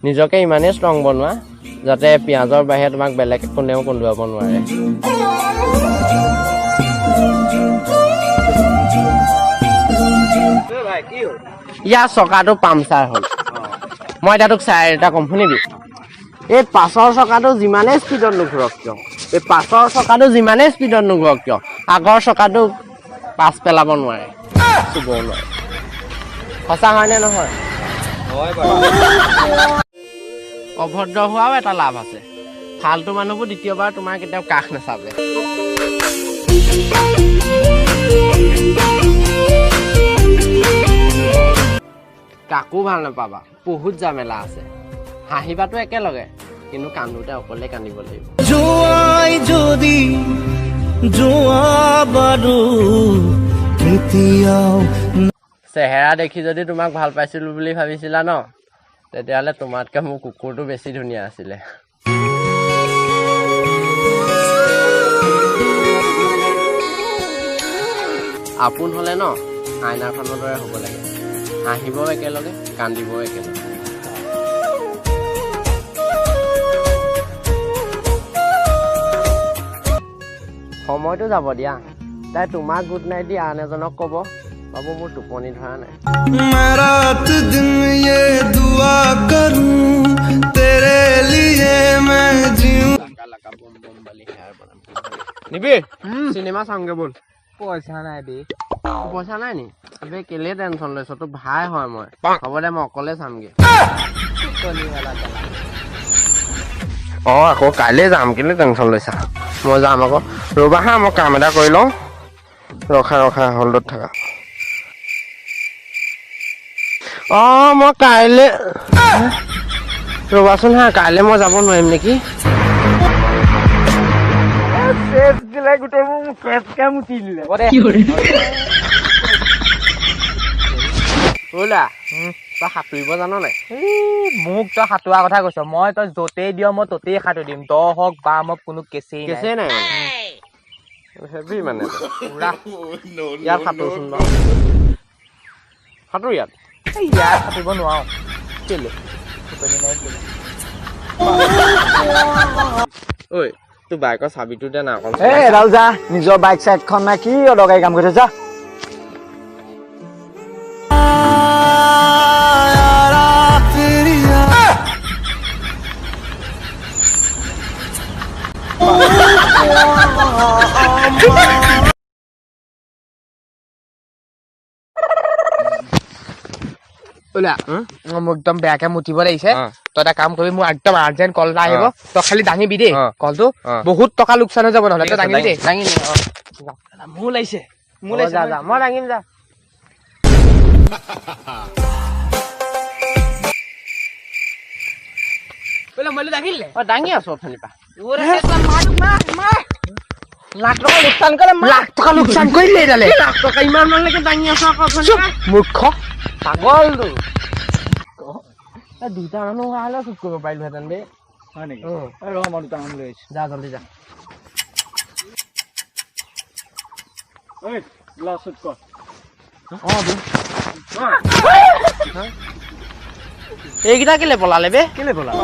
নিজকে ইমানেই ষ্ট্ৰং বনোৱা যাতে পিঁয়াজৰ বাহিৰে তোমাক বেলেগ কোনেও কন্দুৱাব নোৱাৰে। ইয়াৰ চকাটো পামচাৰ হ'ল। মই এতিয়া তোক চাই এটা কম, শুনিবি। এই পাছৰ চকাটো যিমানেই স্পীডত নুঘূৰক কিয়, এই পাছৰ চকাটো যিমানেই স্পীডত নুঘূৰক কিয়, আগৰ চকাটো পাছ পেলাব নোৱাৰে, চুবও নোৱাৰে। সঁচা হয়নে নহয়? অভদ্ৰ হোৱাও এটা লাভ আছে। ফাল্টু মানুহবোৰ দ্বিতীয়বাৰ তোমাৰ কেতিয়াও কাষ নাচাপে। কাকো ভাল নাপাবা, বহুত জামেলা আছে। হাঁহিবাতো একেলগে, কিন্তু কান্দোতে অকলে কান্দিব লাগিব। যোৱাই যদি যোৱা বাৰু কেতিয়াও। চেহেৰা দেখি যদি তোমাক ভাল পাইছিলো বুলি ভাবিছিলা ন, তেতিয়াহ'লে তোমাতকে মোৰ কুকুৰটো বেছি ধুনীয়া আছিলে। আপোন হ'লে ন আইনাখনৰ দৰে হ'ব লাগে, হাঁহিবও একেলগে, কান্দিবও একেলগে। সময়টো যাব দিয়া, তাই তোমাক গুড নাইট দি আন এজনক ক'ব, বাবু মোৰ টোপনি ধৰা নাই। मैं रात दिन ये दुआ करूं तेरे लिए मैं जीऊं। নিবি চিনেমা চাওঁগে ব'ল। পইচা নাই বে। তোৰ পইচা নাই নি? আবে কেলে টেনচন লৈছ, তোৰ ভাই হয় মই। হ'ব দে, মই অকলে চামগে। অঁ, আকৌ কাইলৈ যাম, কেলে টেনচন লৈছা? মই যাম আকৌ। ৰ'বা হা, মই কাম এটা কৰি লওঁ। ৰখা ৰখা, হল্ডত থাকা। অঁ, মই কাইলৈ, ৰ'বাচোন হা, কাইলৈ মই যাব নোৱাৰিম নেকি? দিলে গোটেই মোক কেচকে মুতি দিলে। ওলা, তই সাঁতুৰিব জান নাই? মোক তই সাঁতোৰা কথা কৈছ, মই তই য'তেই দিয় মই ত'তেই সাঁতুৰি দিম। দ হওক বাম হওক কোনো কেচেই নাই। কেঁচেই নাই মানে, হেভি মানে তই। পুৰা। ইয়াত সাঁতোৰচোন বাৰু, সাঁতোৰ ইয়াত। এই ইয়াত সাঁতুৰিব নোৱাৰো। কেলে? টোপনি নাই কেলে। ঐ, তোৰ বাইকৰ চাবিটো দে না অকণ। এই এডাল যা, নিজৰ বাইক চাইকখন নাই, কি অদৰকাৰী কাম কৰি থৈছ, যা। ওলা, মোক একদম বেয়াকে মুতিব লাগিছে। তই এটা কাম কৰিবি, মোৰ একদম আৰ্জেণ্ট কল এটা আহিব, তই খালি দাঙিবি দেই কলটো। বহুত টকা লোকচান হৈ যাব নহ'লে। তই দাঙিবি দেই। দাঙি নে, অ। মোৰ লাগিছে, মোৰ হ'ব, লাগিছে। যা যা, মই দাঙিম যা। বোলে মই দাঙি দিলে। অ, দাঙি আছো অথনিৰ পৰা। লাখ টকা লোকচান কৰিলে, লাখ টকা লোকচান কৰিলে এইডালে। লাখ টকা ইমান মানলৈকে দাঙি আছো আকৌ অথনিৰ পৰা। মূৰ্খ। পাগলটো। এই দুটা মানুহ হোৱা হ'লেও চুপ কৰিব পাৰিলোহেঁতেন বে। হয় নেকি? অ। ৰ, মই দুটামান লৈ আহিছো। যা, জলদি যা। ঐ, গ্লাছত কৰ। অ বে। এইকেইটা কেলে পলালে বে? কেলে পলালে?